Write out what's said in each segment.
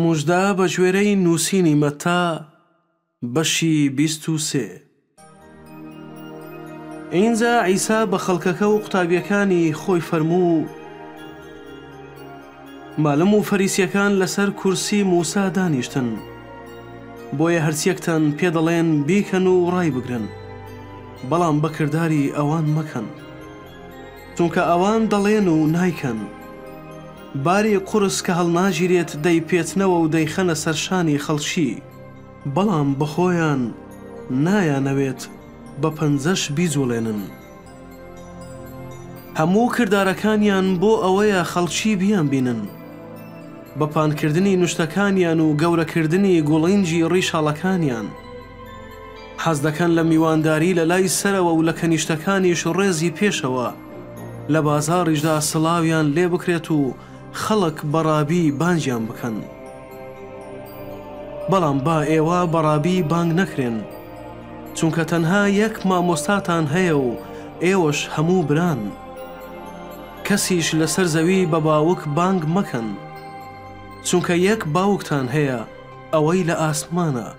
موژدە بە گوێرەی نووسینی مەتا بەشی 23. ئینجا عیسا بە خەڵکەکە و قوتابییەکانی خۆی فەرموو، مالم و فەریسییەکان لەسەر کورسی موسا دانیشتن، بۆیە هەرچیەکتان پێ دەڵێن بیکەن و ڕایبگرن، بەڵام بە کرداری ئەوان مەکەن، چونکە ئەوان دەڵێن و نایکەن. باری قورس کە هەڵناگیرێت دەیپێچنەوە و دەیخەنە سەر شانی خەڵکی، بەڵام بەخۆیان نایانەوێت بە پەنجەش بیجوڵێنن. هەموو کردارەکانیان بۆ ئەوەیە خەڵکی بیانبینن. بە پانکردنی نوشتەکانیان و گەورەکردنی گوڵینگی ڕیشاڵەکانیان. حەز دەکەن لە میوانداری لە لای سەرەوە و لە کەنیشتەکانیش ڕێزی پێشەوە، لە بازاڕیشدا سڵاویان لێ بکرێت و خەڵک بە ڕابی بانگیان بکەن. بەڵام با ئێوە بە ڕابی بانگ نەکرێن، چونکە تەنها یەک مامۆستاتان هەیە و ئێوەش هەموو بران. کەسیش لەسەر زەوی بە باوک بانگ مەکەن، چونکە یەک باوکتان هەیە ئەوەی لە ئاسمانە.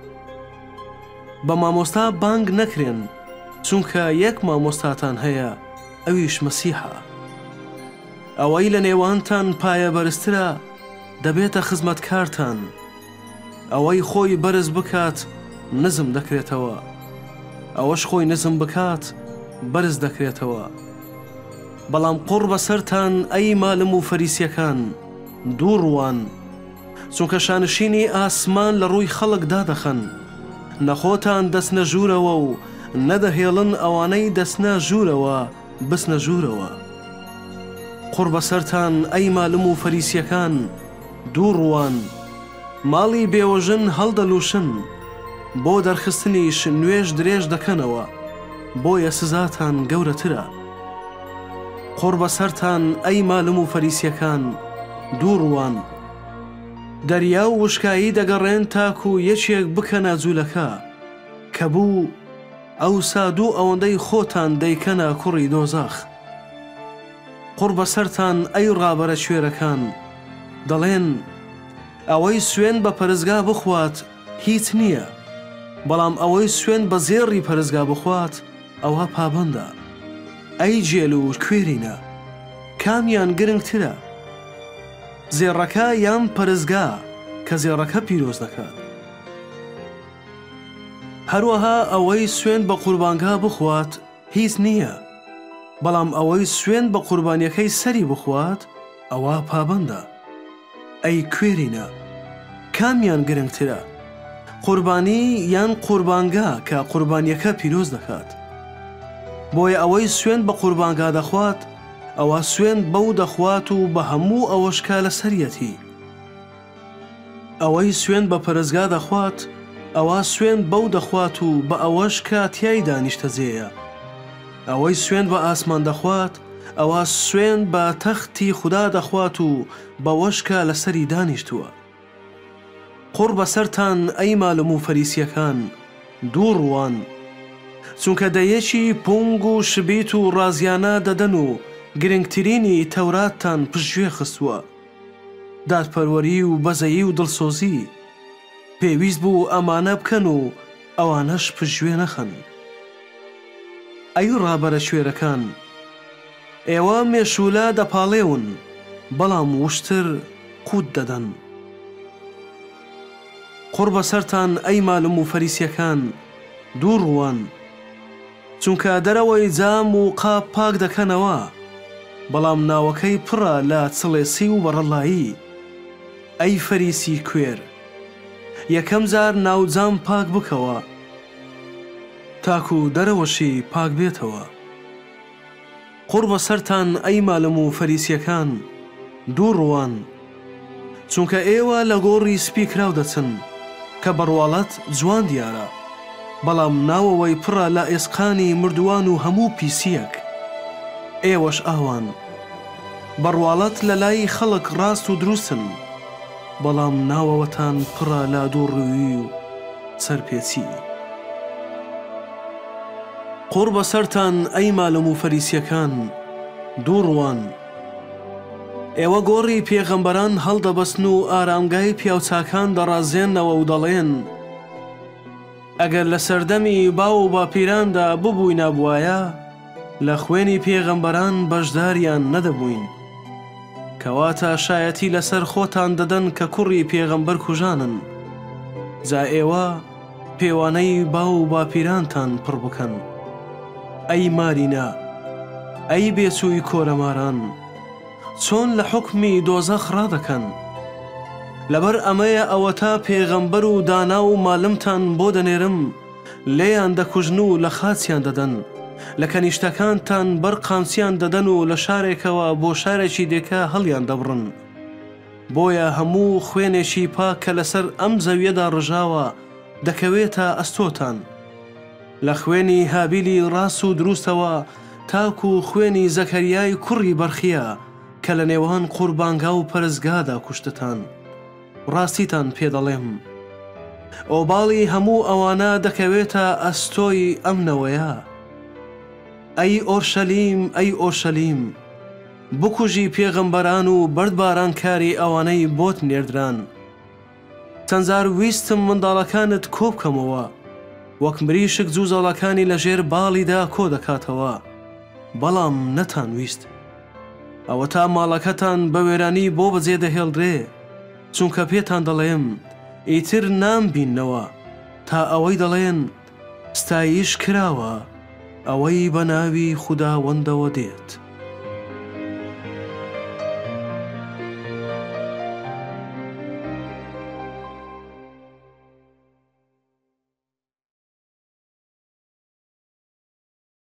بە مامۆستا بانگ نەکرێن، چونکە یەک مامۆستاتان هەیە ئەویش مەسیحە. ئەوەی لە نێوانتان پایەبەرزترە دەبێتە خزمەتکارتان. ئەوەی خۆی بەرز بکات نزم دەکرێتەوە، ئەوەش خۆی نزم بکات بەرز دەکرێتەوە. بەڵام قوڕ بەسەرتان ئەی مالم و فەریسیەکان، دووڕووان! چونکە شانشینی ئاسمان لە ڕووی خەڵک دادەخەن، نە خۆتان دەچنە ژوورەوە و نە دەهێڵن ئەوانەی دەچنە ژوورەوە بچنە ژوورەوە. قوڕ بەسەرتان ئەی مالم و فەریسیەکان، دووڕووان! ماڵی بێوەژن هەڵدەلووشن، بۆ دەرخستنیش نوێژ درێژ دەکەنەوە، بۆیە سزاتان گەورەترە. قوڕ بەسەرتان ئەی مالم و فەریسیەکان، دووڕووان! دەریا و وشکایی دەگەڕێن تاکو یەکێک بکەنە جولەکە، کە بوو، ئەوسا دوو ئەوەندەی خۆتان دەیکەنە کوڕی دۆزەخ. قوڕ بەسەرتان ئەی ڕابەرە کوێرەکان، دەڵێن، ئەوەی سوێند بە پەرستگا بخوات هیچ نییە، بەڵام ئەوەی سوێند بە زێڕی پەرستگا بخوات ئەوا پابەندە. ئەی گێل و کوێرینە، کامیان گرنگترە؟ زێڕەکە یان پەرستگا کە زێڕەکە پیرۆز دەکات؟ هەروەها ئەوەی سوێند بە قوربانگا بخوات هیچ نییە، بەڵام ئەوەی سوێند بە قوربانیەکەی سەری بخوات ئەوا پابەندە. ئەی کوێرینە، کامیان گرنگترە، قوربانی یان قوربانگا کە قوربانیەکە پیرۆز دەکات؟ بۆیە ئەوەی سوێند بە قوربانگا دەخوات، ئەوا سوێند بەو دەخوات و بە هەموو ئەوەش کە لەسەریەتی. ئەوەی سوێند بە پەرستگا دەخوات، ئەوا سوێند بەو دەخوات و بە ئەوەش کە تیایدا نیشتەجێیە. ئەوەی سوێند بە ئاسمان دەخوات، ئەوا سوێند بە تەختی خودا دەخوات و بەوەش کە لەسەری دانیشتووە. قوڕ بەسەرتان ئەی مالم و فەریسییەکان، دووڕووان! چونکە دەیەکی پونگ و شبیت و ڕازیانە دەدەن و گرنگترینی تەوراتتان پشتگوێ خستووە. دادپەروەری و بەزەیی و دڵسۆزی، پێویست بوو ئەمانە بکەن و ئەوانەش پشتگوێ نەخەن. ئەی ڕابەرە کوێرەکان، ئێوە مێشوولە دەپاڵێون، بەڵام وشتر قووت دەدەن. قوڕ بەسەرتان ئەی مالم و فەریسییەکان، دووڕووان! چونکە دەرەوەی جام و قاپ پاک دەکەنەوە، بەڵام ناوەکەی پڕە لە چڵێسی و بەڕەڵایی. ئەی فەریسی کوێر! یەکەم جار ناو جام پاک بکەوە، تاکو دەرەوەشی پاک بێتەوە. قوڕ بەسەرتان ئەی مالم و فەریسیەکان، دووڕووان! چونکە ئێوە لە گۆڕی سپی کراو دەچن، کە بە ڕواڵەت جوان دیارە، بەڵام ناوەوەی پڕە لە ئێسقانی مردووان و هەموو پیسییەک. ئێوەش ئاوان. بە ڕواڵەت لە لای خەڵک ڕاست و دروستن، بەڵام ناوەوەتان پڕە لە دووڕوویی و سەرپێچی. قوڕ بەسەرتان ئەی مالم و فەریسییەکان، دووڕووان! ئێوە گۆڕی پێغەمبەران هەڵدەبەستن و ئارامگای پیاوچاکان دەڕازێننەوە و دەڵێن، ئەگەر لە سەردەمی باو و باپیراندا ببووینابوایە، لە خوێنی پێغەمبەران بەشداریان نەدەبووین. کەواتە شایەتی لەسەر خۆتان دەدەن کە کوڕی پێغەمبەر کوژانن. جا ئێوە پێوانەی باو و باپیرانتان پڕ بکەن. ئەی مارینە، ئەی بێچووی کۆرەماران، چۆن لە حوکمی دۆزەخ ڕادەکەن؟ لەبەر ئەمەیە ئەوەتا پێغەمبەر و دانا و مالمتان بۆ دەنێرم، لێیان دەکوژن و لە خاچیان دەدەن، لە کەنیشتەکانتان بەر قامچیان دەدەن و لە شارێکەوە بۆ شارێکی دێکە هەڵیان دەبڕن. بۆیە هەموو خوێنێکی پاک کە لەسەر ئەم زەویەدا ڕژاوە دەکەوێتە ئەستۆتان، لە خوێنی هابیلی ڕاست و دروستەوە تاکو خوێنی زەکەریای کوڕی بەرخیا کە لە نێوان قوربانگا و پەرستگادا کوشتتان. ڕاستیتان پێ دەڵێم، ئۆباڵی هەموو ئەوانە دەکەوێتە ئەستۆی ئەم نەوەیە. ئەی ئۆرشەلیم، ئەی ئۆرشەلیم، بکوژی پێغەمبەران و بەردبارانکاری ئەوانەی بۆت نێردران! چەند جار ویستم منداڵەکانت کۆبکەمەوە، وەک مریشک جوجەڵەکانی لەژێر باڵیدا کۆدەکاتەوە، بەڵام نەتانویست. ئەوەتا ماڵەکەتان بە وێرانی بۆ بەجێ دەهێڵرێ، چونکە پێتان دەڵێم، ئیتر نامبیننەوە، تا ئەوەی دەڵێن، ستایش کراوە ئەوەی بە ناوی خوداوەندەوە دێت.